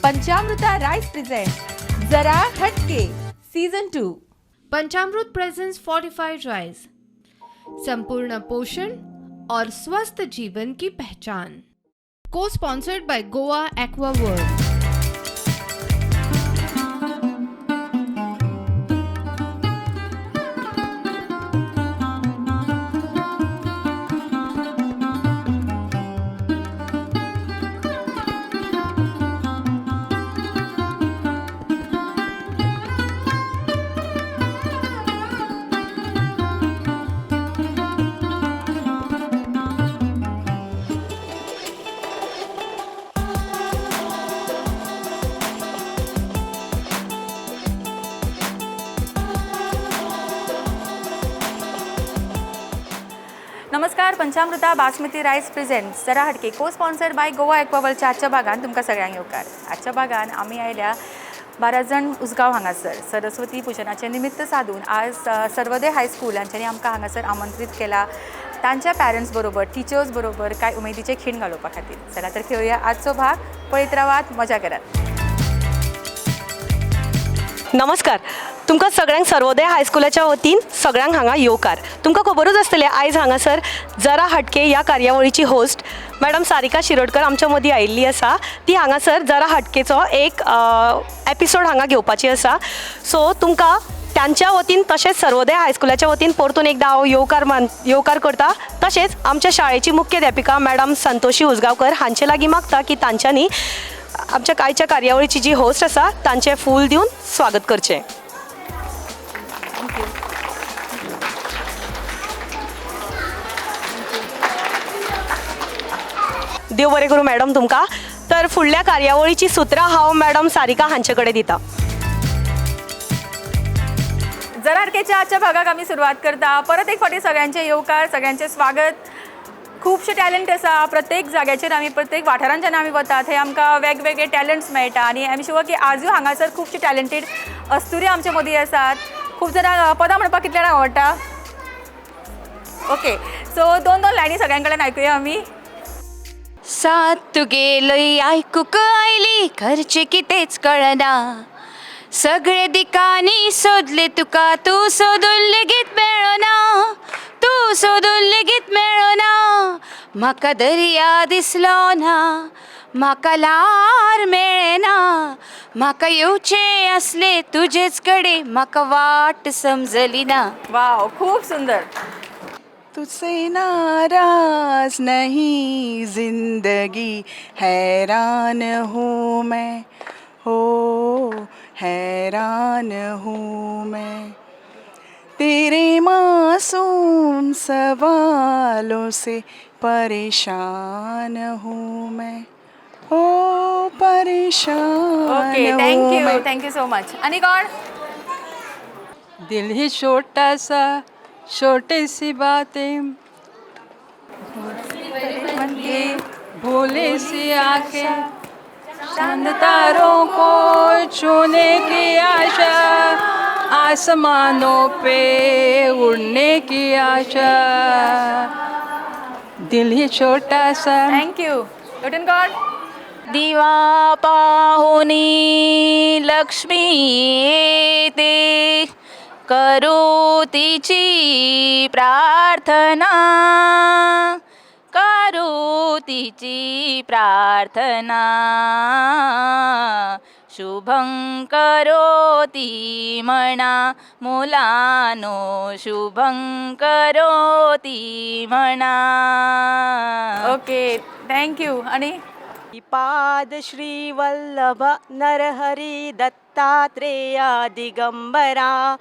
Panchamruta rice present Jara Hatke season 2. Panchamrut presents fortified rice, संपूर्ण पोषण और स्वस्थ जीवन की पहचान। को sponsored by Goa Aqua World. नमस्कार. पंचामृता बासमती रायस प्रेझेंट जरा हटके को स्पॉन्सर्ड बाय गोवा एक्वावर्ल्डच्या आजच्या भागान तुमकां सगळ्यांक येवकार. आजच्या भागान आमी आयल्या 12 जाण उसगांव हांगासर सरस्वती पुजनाचें निमित्त सादून आज सर्वोदय हायस्कूल हांच्यांनी आमकां हांगासर आमंत्रीत केला तांच्या पॅरंट्स बरोबर, टिचर्स बरोबर कांय उमेदीचे खीण घालोवपा खातीर. चला तर खेळुया आजचो भाग. पळयत रावात, मजा करात. नमस्कार. तुमकां सगळ्यांक सर्वोदय हायस्कुलाच्या वतीन सगळ्यांक हांगा येवकार. तुमकां खबरूच आसतलें आयज हांगासर जरा हटके ह्या कार्यावळीची होस्ट मॅडम सारिका शिरोडकर आमच्या मदीं आयिल्ली आसा. ती हांगासर जरा हटकेचो एक एपिसोड हांगा घेवपाची आसा. सो तुमकां तांच्या वतीन तशेंच सर्वोदय हायस्कुलाच्या वतीन परतून एकदां हांव येवकार करता. तशेंच आमच्या शाळेची मुख्याध्यापिका मॅडम संतोषी उजगांवकर हांचे लागीं मागता की तांच्यांनी आमच्या आयच्या कार्यावळीची जी होस्ट आसा तांचें फूल दिवन स्वागत करचें. देव बरें करूं मॅडम तुमकां. तर फुडल्या कार्यावळीची सुत्रां हांव मॅडम सारिका हांचे कडेन दिता. जरा हटकेच्या आजच्या भागाक आमी सुरवात करता. परत एक फावटी सगळ्यांचे येवकार, सगळ्यांचें स्वागत. खुबशे टॅलंट आसा प्रत्येक जाग्याचेर, आमी प्रत्येक वाठारांत जेन्ना आमी वता थंय आमकां वेगवेगळे टॅलंट्स मेळटा आनी I am sure की आजूय हांगासर खुबशे टॅलंटेड अस्तुरी आमचे मदीं आसात. खूब जाणां पदां म्हणपाक कितल्या जाणांक आवडटा? ओके, सो दोन दोन लायनी सगळ्यां कडेन आयकुया आमी. सात तुगेलय आयकूंक आयली, करचें कितेंच कळना. सगळे दिकांनी सोदले तुका, तूं सोदून लेगीत मेळना, तूं सोदून लेगीत मेळना. म्हाका दर्या दिसलो ना, म्हाका ल्हार मेळ्ळें ना. म्हाका येवचें आसलें तुजेच कडेन, म्हाका वाट समजली ना. वाव, खूब सुंदर. तुझसे नाराज नहीं जिंदगी, हैरान हूँ मैं, हो हैरान हूँ मैं. तेरे मासूम सवालों से परेशान हूँ मैं, हो परेशान ओके, हूँ thank you, मैं. Thank you so much. आनी कोण? दिल ही छोटा सा, छोटी सी बातें, भोली सी आंखें, चांद तारों को छूने की आशा, आसमानों पे उड़ने की आशा. दिल ही छोटा सा. Thank you. वटेन कोण? दिवा पाहुनी लक्ष्मी येते, करो तिची प्रार्थना, करो तिची प्रार्थना. शुभं करोति म्हणा मुलानो, शुभं करोति म्हणा. Okay, thank you. आनी पाद श्री वल्लभ नरहरी दत्तात्रेया दिगंबरा,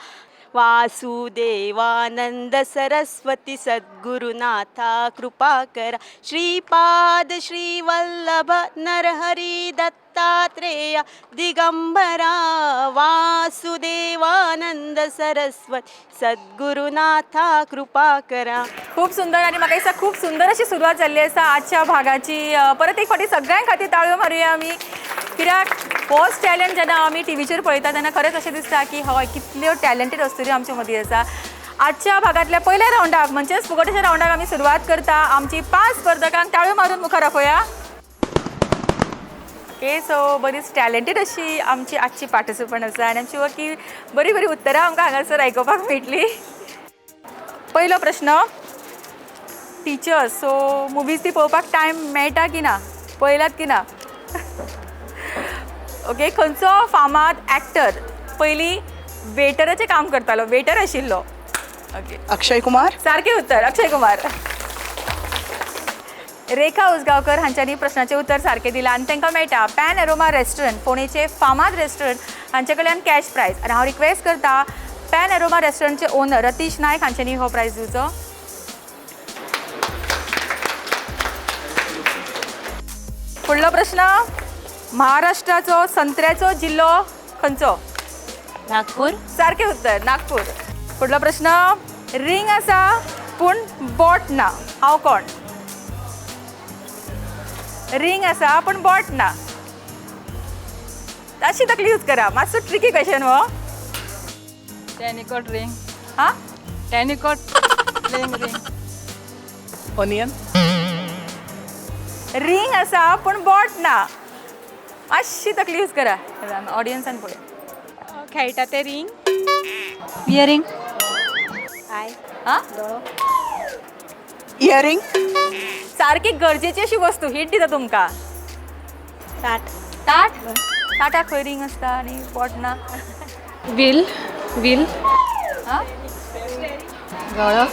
वासुदेवानंद सरस्वती सद्गुरुनाथा कृपा करा. श्रीपाद श्री वल्लभ नरहरी दत्तात्रेया दिगंबरा, वासुदेवानंद सरस्वती सद्गुरुनाथा कृपा करा. खूब सुंदर आनी म्हाका दिसता खूब सुंदर अशी सुरवात जाल्ली आसा आजच्या भागाची. परत एक फावटी सगळ्यां खातीर ताळयो मारुया आमी, कित्याक होच टॅलंट जेन्ना आमी टिवीचेर पळयता तेन्ना खरेंच अशें दिसता की हय, कितल्यो टॅलंटेड अस्तुऱ्यो आमच्या मदीं आसा. आजच्या भागांतल्या पयल्या रावंडाक म्हणजेच फुगोट्याच्या रावंडाक आमी सुरवात करता. आमची 5 स्पर्धकांक ताळयो मारून मुखार आपोवया. ओके, सो बरीच टॅलेंटेड अशी आमची आजची पार्टिसिपंट आसा आनी आमची की बरी बरी उत्तरां आमकां हांगासर आयकुपाक मेळटली. पयलो प्रश्न, टिचर्स, सो मुवीज ती पळोवपाक टायम मेळटा की ना, पळयल्यात की ना? ओके, खंयचो फामाद एक्टर पयलीं वेटराचें काम करतालो, वेटर आशिल्लो? ओके. अक्षय कुमार. सारकें उत्तर, अक्षय कुमार. रेखा उसगांवकर हांच्यांनी प्रश्नाचें उत्तर सारकें दिलां आनी तांकां मेळटा पॅन एरोमा रेस्टॉरंट, फोंडेचे फामाद रेस्टॉरंट हांचे कडल्यान कॅश प्रायज. आनी हांव रिक्वेस्ट करता पॅन एरोमा रेस्टॉरंटचे ओनर रतीश नायक हांच्यांनी हो प्रायज दिवचो. फुडलो प्रश्न, महाराष्ट्राचो संत्र्याचो जिल्लो खंयचो? नागपूर. सारकें उत्तर, नागपूर. फुडलो प्रश्न, रिंग आसा पूण बोट ना, हांव कोण? रिंग आसा पूण बोट ना. ताशी तकली यूज करा, मातसो ट्रिकी क्वेश्चन हो. टेनिकॉट रिंग. हा. टेनिकॉट रिंग रिंग. ऑनियन. रिंग आसा पूण बोट ना, मातशी तकली यूज करा. ऑडियन्सान पळय. खेळटा ते रिंग. इयरिंग. हा. इयरिंग. सारकी गरजेची अशी वस्तू, हिट दिता तुमकां. ताट. ताट? ताटाक खंय रिंग आसता आनी बोट ना? Wheel wheel. हा. गळो.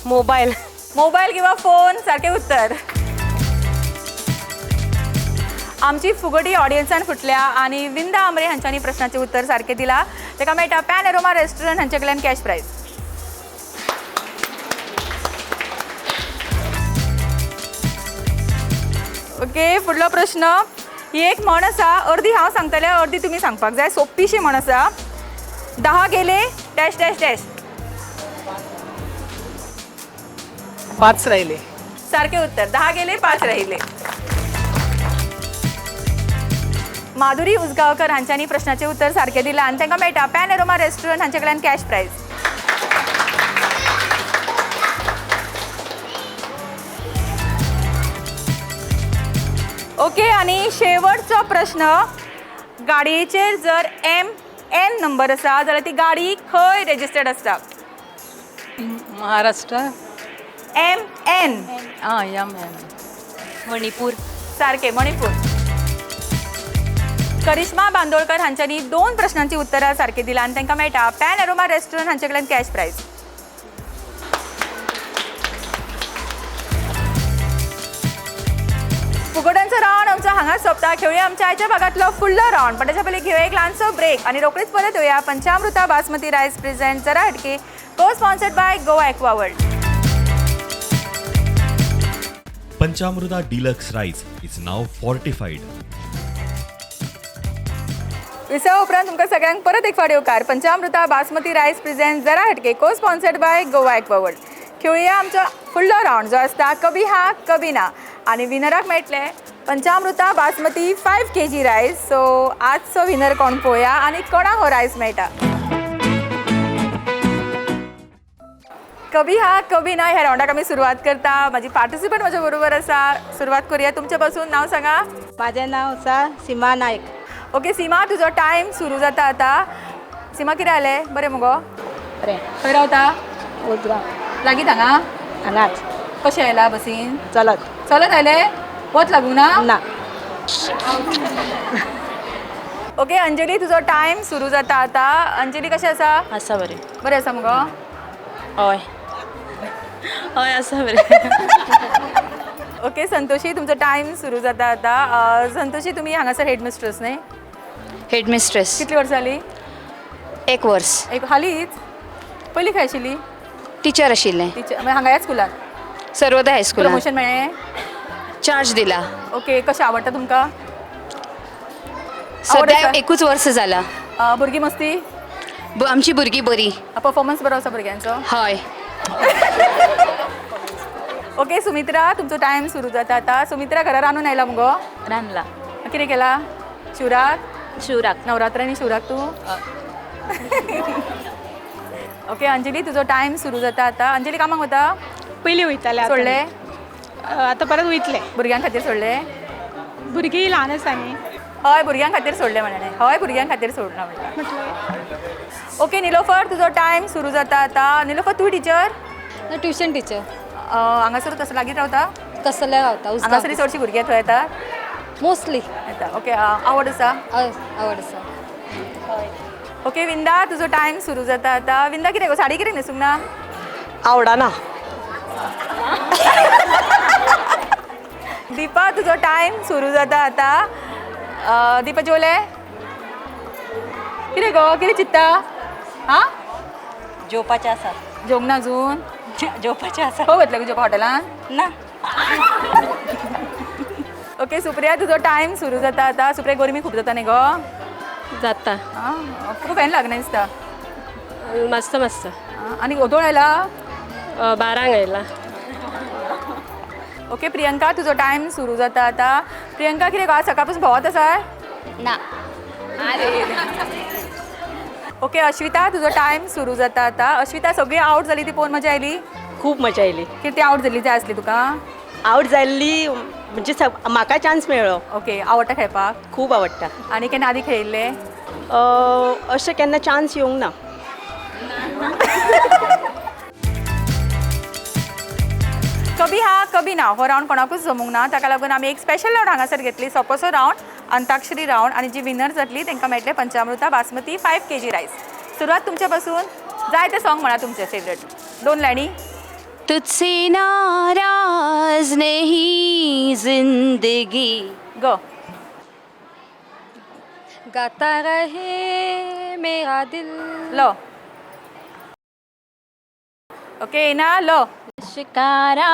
मोबायल. मोबायल किंवा फोन, सारकें उत्तर. आमची फुगडी ऑडियन्सान फुटल्या आनी विंदा आमरे हांच्यांनी प्रश्नाचें उत्तर सारकें दिलां. ताका मेळटा पॅन एरोमा रेस्टॉरंट हांचे कडल्यान कॅश प्रायज. ओके, फुडलो प्रश्न. ही एक म्हण आसा, अर्दी हांव सांगतलें, अर्दी तुमी सांगपाक जाय. सोंपीशी म्हण आसा. 10 गेले डॅश डॅश डॅश. 5 राहिले. सारकें उत्तर, 10 गेले 5 राहिले. माधुरी उसगांवकर हांच्यांनी प्रश्नाचें उत्तर सारकें दिलां आनी तांकां मेळटा पॅन एरोमा रेस्टॉरंट हांचे कडल्यान कॅश प्रायज. ओके, आनी शेवटचो प्रश्न, गाडयेचेर जर एम एन नंबर आसा जाल्यार ती गाडी खंय रेजिस्टर्ड आसता? महाराष्ट्र. M N. आं, एम एन. मणिपूर. सारकें, मणिपूर. करिश्मा बांदोडकर हांच्यांनी 2 प्रश्नांची उत्तरां सारकीं दिलां आनी तांकां मेळटा पॅन एरोमा रेस्टॉरंट हांचे कडल्यान कॅश प्रायज. फुगड्यांचो रावंड आमचो हांगाच सोंपता. खेळुया आमच्या आयच्या भागांतलो फुडलो रावंड, पण त्याच्या पयलीं घेवया एक ल्हानसो ब्रेक आनी रोखडीच परत येवया. पंचामृता बासमती रायस प्रेझेंट जरा हटके, को sponsored by Goa Aqua World. Panchamruta Deluxe Rice is now fortified. विसवा उपरांत तुमकां सगळ्यांक परत एक फावट येवकार. पंचामृता बासमती रायस प्रेझेंट जरा हटके, को sponsored by Goa Aqua World. खेळुया आमचो फुडलो रावंड जो आसता कभी हा कभी ना आनी विनराक मेळटले पंचामृता बासमती 5 kg rice. सो आजचो विनर कोण पळोवया आनी कोणाक हो रायस मेळटा. कभी हा कभी ना ह्या रावंडाक आमी सुरवात करता. म्हाजी पार्टिसिपंट म्हज्या बरोबर आसा. सुरवात करूया तुमचे पासून. नांव सांगा. म्हाजें नांव आसा सीमा नायक. ओके सीमा, तुजो टायम सुरू जाता आतां. सीमा, कितें जालें? बरें मुगो? बरें. खंय रावता? उजगांव. लागींच हांगा? हांगाच. कशें आयला बसीन? चलत. चलत आयलें? वत लागूंक ना? ना. ओके अंजली, तुजो टायम सुरू जाता आतां. अंजली, कशें आसा? आसा बरें. बरें आसा मुगो? हय हय, आसा बरें. ओके संतोषी, तुमचो टायम सुरू जाता आतां. संतोषी, तुमी हांगासर हेडमिस्ट्रस न्ही? हेडमिस्ट्रेस. कितली वर्सां जालीं? 1 वर्स. एक हालींच. पयलीं खंय आशिल्ली? टिचर आशिल्लें. टिचर हांगा ह्याच स्कुलान? सर्वोदय हायस्कुलान. प्रमोशन मेळ्ळें? चार्ज दिला. ओके, कशें आवडटा तुमकां? सद्या आसा? एकूच वर्स जाला. भुरगीं मस्ती? आमची भुरगीं बरी. परफॉर्मन्स बरो आसा भुरग्यांचो? हय. ओके सुमित्रा, तुमचो टायम सुरू जाता आतां. सुमित्रा, घरा रांदून आयला मुगो? रांदला. कितें केला? शिवराक? शिवराक. नवरात्रांनी शिवराक तूं? ओके अंजली, तुजो टायम सुरू जाता आतां. अंजली, कामाक वता? पयलीं वयतालें. सोडलें? आतां परत वयतलें. भुरग्यां खातीर सोडलें? भुरगीं ल्हान आसा न्ही. हय, भुरग्यां खातीर सोडलें म्हणलें. हय, भुरग्यां खातीर सोडलां म्हणलें. ओके निलोफर, तुजो टायम सुरू जाता आतां. निलोफर, तूं टिचर? Tuition teacher. हांगासरूच आसा, लागींच रावता? कसल्या रावता. हांगासर चडशीं भुरगीं थंय येता? मोस्टली येता. ओके, आवड आसा? हय, आवड आसा. ओके विंदा, तुजो टायम सुरू जाता आतां. विंदा, कितें गो साडी कितें न्हेसूंक ना? आवडना. दीपा, तुजो टायम सुरू जाता आतां. दीपा, जेवलें? कितें गो, कितें चिंत्ता? आं, जेवपाचें आसा. जेवंक ना अजून? जेवपाचें आसा. खंय वतलें गो जेवपाक हॉटेलान? ना. ओके सुप्रिया, तुजो टायम सुरू जाता आतां. सुप्रिया, गरमी खूब जाता न्ही गो? जाता. आं, तुका फॅन लागना दिसता. मस्त मस्त. आनी ओदोळ आयला? 12 आयला. ओके प्रियंका, तुजो टायम सुरू जाता आतां. प्रियंका, कितें गो आज सकाळपासून भोंवत आसा? ना. ओके अश्विता, तुजो टायम सुरू जाता आतां. अश्विता, सगळी आवट जाली ती पळोवन मजा आयली? खूब मजा आयली. कितें आवट जाली जाय आसली तुका? आवट जाल्ली म्हणजे म्हाका चान्स मेळ्ळो. ओके, आवडटा खेळपाक? खूब आवडटा. आनी केन्ना आदी खेळिल्ले? अशें केन्ना चान्स येवंक ना. कभी हा कभी ना हो रावंड कोणाकूच जमूंक ना, ताका लागून आमी एक स्पेशल रावंड हांगासर घेतली, सोपोसो रावंड, अंताक्षरी रावंड. आनी जी विनर जातली तांकां मेळटलें पंचामृता बासमती 5 kg rice. सुरवात तुमचे पासून. जाय ते सॉंग म्हणा तुमचे फेवरेट, 2 लायनी. तुझसे नाराज नहीं जिंदगी. गो. गाता रहे मेरा दिल. ल. ओके ना, ल. लश्कारा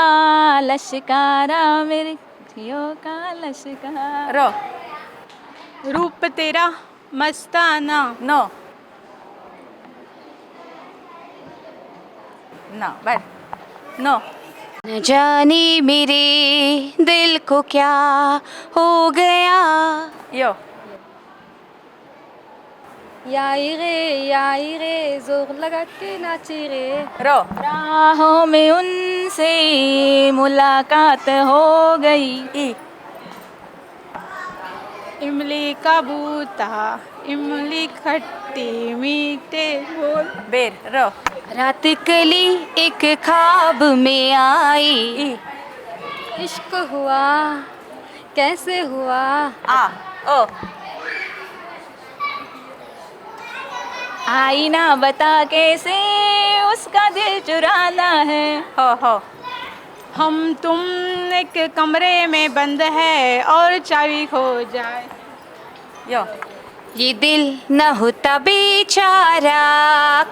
लश्कारा मेरे जियो का लश्कारा. र. रूप तेरा मस्ताना. न ना, भायर न. न जाने मेरे दिल को क्या हो गया. यो. याई रे याई रे, जोर लगा के नाची रे. र. राहों में उनसे मुलाकात हो गई. ई. इमली का बूटा, इमली खट्टी मीठे बोल. बेर. र. रात कली एक ख्वाब में आई. ई. इश्क हुआ कैसे हुआ. आ. अ. आई ना बता कैसे उसका दिल चुराना है. ह. ह. हम तुम एक कमरे में बंद है और चाबी खो जाए. यो. ये दिल न होता बेचारा,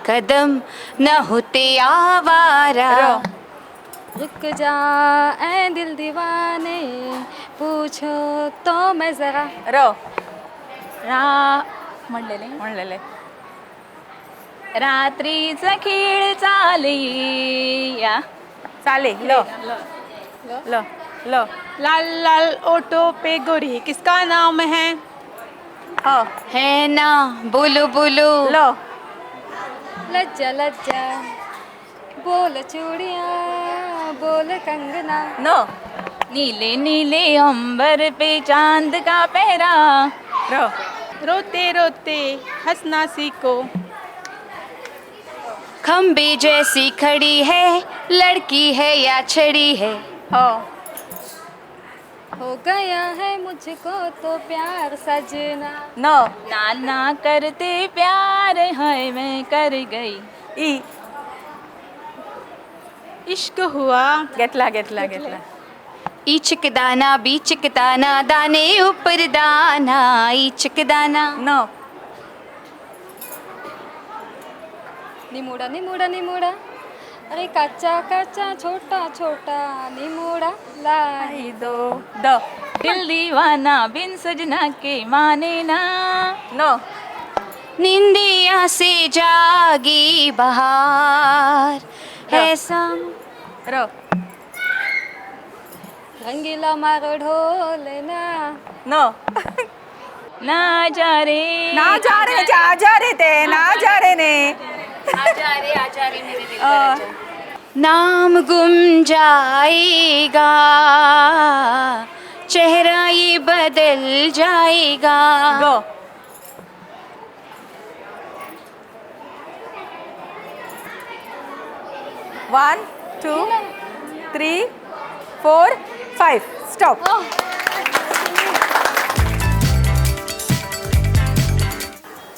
कदम न होते आवारा. र. रुक जा ऐ दिल दीवाने, पूछो तो मैं जरा. र. रा म्हणलेले. म्हणलेले. रात्रीचा खेळ चाले या. चाले. ल. ल. ल. लाल लाल ओटो पे गोरी किसका नाम है. ह. है ना, बोलो बोलो. ल. लज्जा लज्जा बोल चूड़िया बोल कंगना. न. नीले नीले अंबर पे चांद का पहरा. र. रोते रोते हंसना सीखो. खम्बे जैसी खड़ी है, लड़की है या छड़ी है. ह. हो गया है मुझको तो प्यार सजना. न. ना ना करते प्यार है मैं कर गई. ई. इश्क हुआ. घेतला घेतला घेतला. ईचक दाना बीचक दाना, दाने ऊपर दाना, ईचक दाना. न. निमुड़ा निमुड़ा निमुड़ा, अरे काचा काचा छोटा छोटा निमुड़ा लाई. दो. The. दिल दीवाना बिन सजना के माने ना. न. निंदिया से जागी बहार है सम. र. रंगीला मार ढोलना. न. ना जा रे. ना जा रे, जा जा रे ते ना जा रे ने. आजा रे आजा रे मेरे दिल नाम गुम जाएगा, चेहरा ये बदल जाएगा। ग. One, two, three, four, five, stop.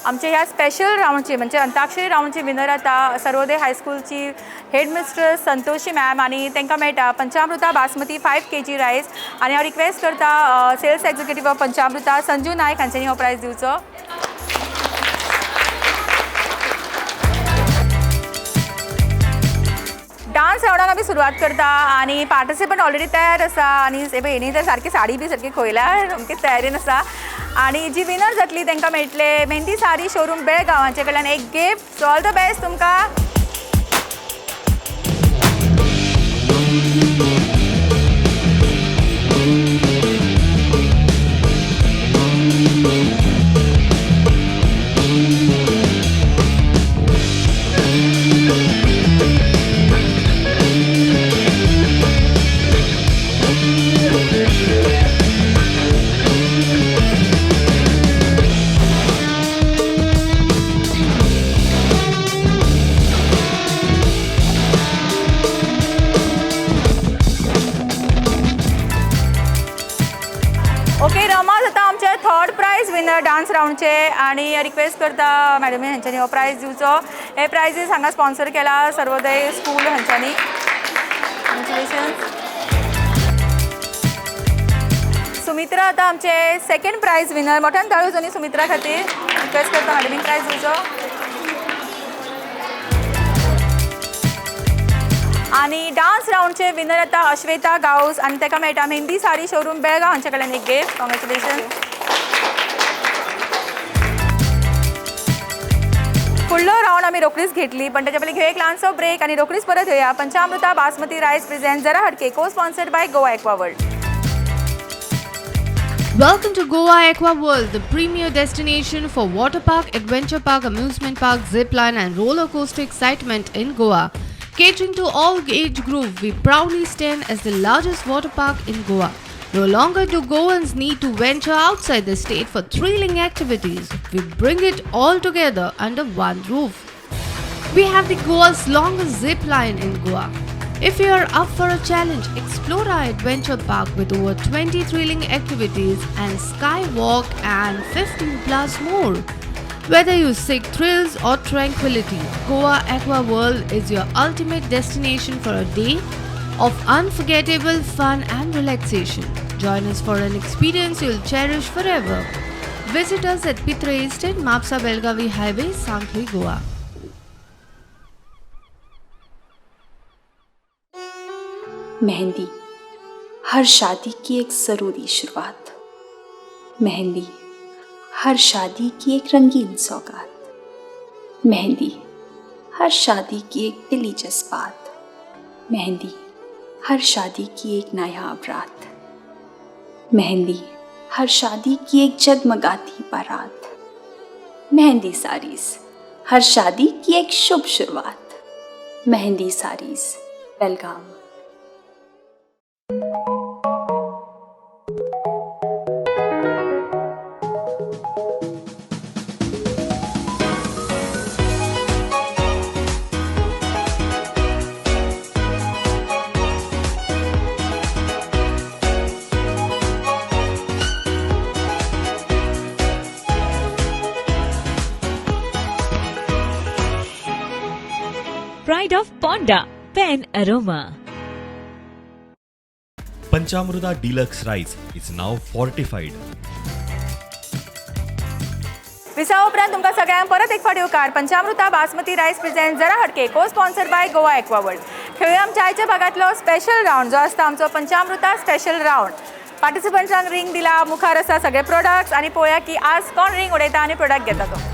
आमच्या ह्या स्पेशल राऊंडची म्हणजे अंताक्षरी राऊंडची विनर आता सर्वोदय हायस्कूलची हेड मिस्ट्रस संतोषी मॅम आणि तांकां मेळटा पंचामृता बासमती 5 kg rice. आनी हांव रिक्वेस्ट करता sales executive of Panchamruta Sanju Naik हांच्यांनी हो प्रायज दिवचो. डान्स रावंडाक आमी सुरवात करता आनी पार्टिसिपंट ऑलरेडी तयार आसा. आनी हे पळय, हेणी तर सारकी साडी बी सारकी खोयल्या, सामकी तयारेन आसा. आनी जी विनर जातली तांकां मेळटले मेहंदी साडी शोरूम बेळगांव हांचे कडल्यान एक gift. So all the best तुमकां. ओके, रमा जाता आमचे थर्ड प्रायज विनर डान्स रावंडचे आणि रिक्वेस्ट करता मॅडमी हांच्यांनी हो प्रायज दिवचो. हे प्रायजीस हांगा स्पॉन्सर केला सर्वोदय स्कूल हांच्यांनी. कॉंग्रेच्युलेशन्स. सुमित्रा आता आमचे सेकंड प्रायज विनर. मोठ्यान टाळयो जावनी सुमित्रा खातीर. रिक्वेस्ट करता मॅडमीन प्रायज दिवचो. आणि डान्स रावंडचे विनर आता अश्वेता गावस आणि ताका मेळटा मेहंदी साडी शोरूम बेळगांव हांचे कडल्यान एक गिफ्ट. कॉंग्रेच्युलेशन. फुडलो रावंड आमी रोखडीच घेतली, पण त्याच्या पयलीं घेवया एक ल्हानसो ब्रेक आनी रोखडीच परत येवया. पंचामृता बासमती रायस प्रेझेंट जरा हटके, को sponsored by Goa aqua world. Welcome to Goa Aqua World, the premier destination for water park, adventure park, amusement park, zip line and roller coaster excitement in Goa. Catering to all age group, we proudly stand as the largest water park in Goa. No longer do Goans need to venture outside the state for thrilling activities. We bring it all together under one roof. We have the Goa's longest zip line in Goa. If you are up for a challenge, explore our adventure park with over 20 thrilling activities and skywalk and 15 plus more. Whether you seek thrills or tranquility, Goa Aqua World is your ultimate destination for a day of unforgettable fun and relaxation. Join us for an experience you'll cherish forever. Visit us at Pitre Estate, Mapsa Belgavi Highway, Sankhli, Goa. Mehndi हर शादी की एक ज़रूरी शुरुआत, मेहंदी हर शादी की एक रंगीन सौगात, मेहंदी हर शादी की एक दिली जज्बात, मेहंदी हर शादी की एक नायाब रात, मेहंदी हर शादी की एक जगमगाती बारात, मेहंदी साड़ीज हर शादी की एक शुभ शुरुआत, मेहंदी साड़ीज, बेलगाम. Pride of Ponda, Pen Aroma. Panchamruta Deluxe Rice is now fortified. विसावा उपरांत तुमकां सगळ्यांक परत एक फावट येवकार. पंचामृता बासमती रायस प्रेझेंट जरा हटके, cosponsored by Goa Aqua World. खेळूया आमच्या आयच्या भागांतलो स्पेशल रावंड, जो आसता आमचो पंचामृता स्पेशल रावंड. पार्टिसिपंट्सांक रिंग दिला, मुखार आसा सगळे प्रोडक्ट्स आनी पळोवया की आज कोण रिंग उडयता आनी प्रोडक्ट घेता तो.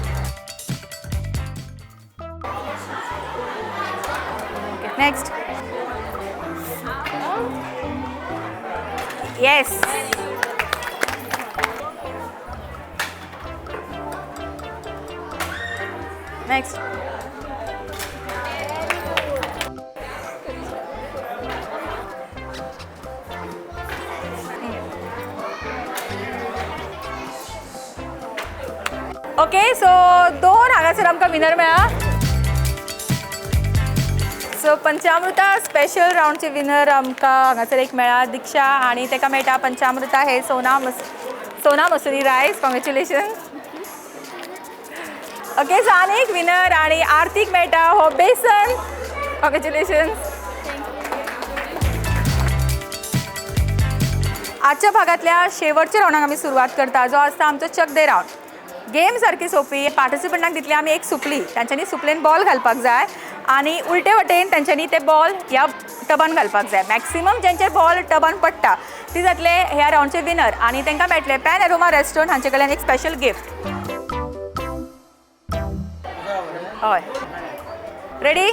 Next. Yes. Next. Okay, so दोन हांगासर आमकां विनर मेळ्ळा. सो पंचामृता स्पेशल रावंडचे विनर आमकां हांगासर एक मेळ्ळा, दीक्षा, आनी ताका मेळटा पंचामृता हे सोना मसुरी रायस. कॉंग्रेच्युलेशन. ओके, सो आनी एक विनर आनी आरतीक मेळटा हो बेसन. कॉंग्रेच्युलेशन. आजच्या भागातल्या शेवटच्या रावंडाक आमी सुरवात करता, जो आसता आमचो चक दे रावंड. गेम सारकी सोंपी. पार्टिसिपंटांक दितली आमी एक सुपली. तांच्यांनी सुपलेन बॉल घालपाक जाय आनी उलटे वटेन तांच्यांनी ते बॉल ह्या टबान घालपाक जाय. मॅक्सिमम ज्यांचे बॉल टबान पडटा ती जातले ह्या रावंडचे विनर आनी तांकां मेळटले पॅन एरोमा रेस्टॉरंट हांचे कडल्यान एक स्पेशल गिफ्ट. हय, रेडी?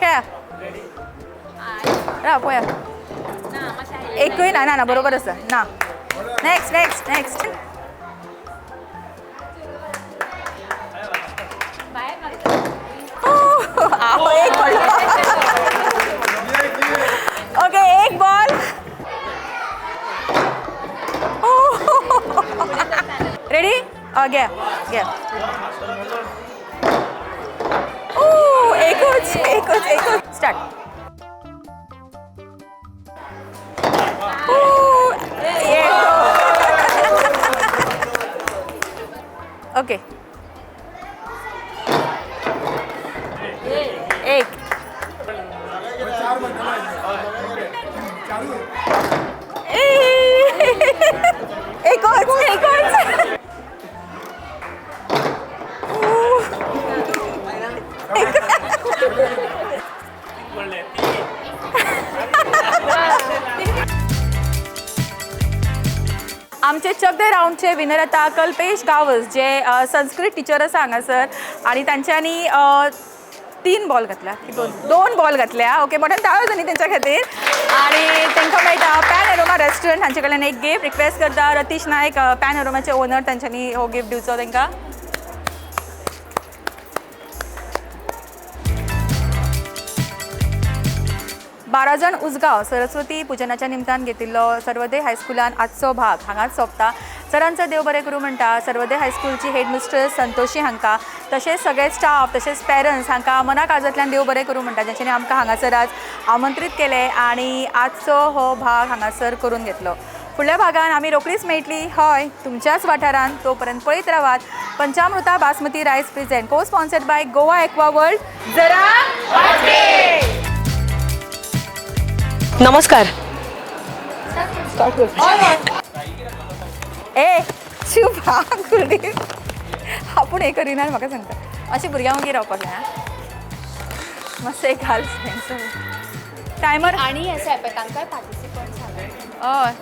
खेळा. राव पळया. एकूय ना. ना ना, बरोबर आसा. ना, नेक्स्ट नेक्स्ट नेक्स्ट. एक पडलो. ओके, एक बॉल. रेडी? घ्या घ्या. एकूच एकूच एकूच. स्टार्ट. ओके, एक. एकूच एकूच. आमचे चक दे रावंडचे विनर आतां कल्पेश गावस, जे संस्कृत टिचर आसा हांगासर आनी तांच्यांनी 3 बॉल घातल्या की दोन बॉल घातल्या. ओके, मोठ्यान ताळो जाली तेंच्या खातीर. आनी तांकां मेळटा पॅन एरोमा रेस्टॉरंट हांचे कडल्यान एक गिफ्ट. रिक्वेस्ट करता रतीश नायक, पॅन एरोमाचे ओनर, तांच्यांनी हो गिफ्ट दिवचो तांकां. 12 जण उजगांव सरस्वती पुजनाच्या निमतान घेतिल्लो सर्वोदय हायस्कुलान आजचो भाग हांगाच सोंपता. सरांचो देव बरें करूं म्हणटा सर्वोदय हायस्कुलची हेड मिस्ट्रस संतोषी हांकां, तशेंच सगळे स्टाफ तशेंच पेरंट्स हांकां मना काळजांतल्यान देव बरें करूं म्हणटा, ज्यांच्यानी आमकां हांगासर आज आमंत्रीत केलें आनी आजचो हो भाग हांगासर करून घेतलो. फुडल्या भागान आमी रोखडीच मेळटली हय तुमच्याच वाठारान. तोपर्यंत पळयत रावात Panchamruta basmati rice present co sponsored by Goa Aqua World. जरा नमस्कार. ए शिव गुरुदेव, आपूण हें करिना म्हाका सांगता. अशें भुरग्यां मागीर रावपाक जाय. मातशें एक घाल टायमर. आनी आसा पळय तांकांय पार्टिसिपंट. हय,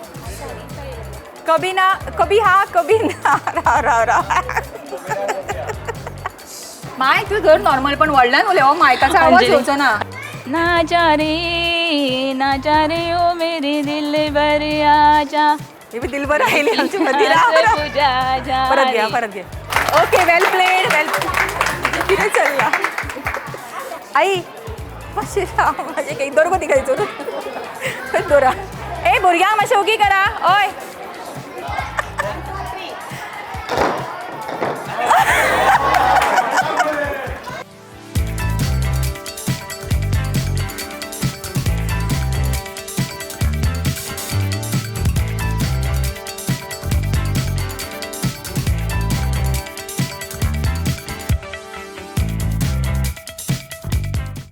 कभी ना कभी हा कभी ना. राव राव राव मायक तूं धर नॉर्मल, पण व्हडल्यान उलय, हो मायकाचो आवाज येवचो ना. ना जा रे ना जा रे ओ मेरे दिल भर आजा. हे बी दिलभर आयली आमची मदीं. परत घे परत घे. ओके, वेल प्लेड वेल. कितें चल्लां आई? मातशें राव, मातशें एक दोर गो तिका दोरा. ए भुरग्यांक मातशें ओगी करा. हय.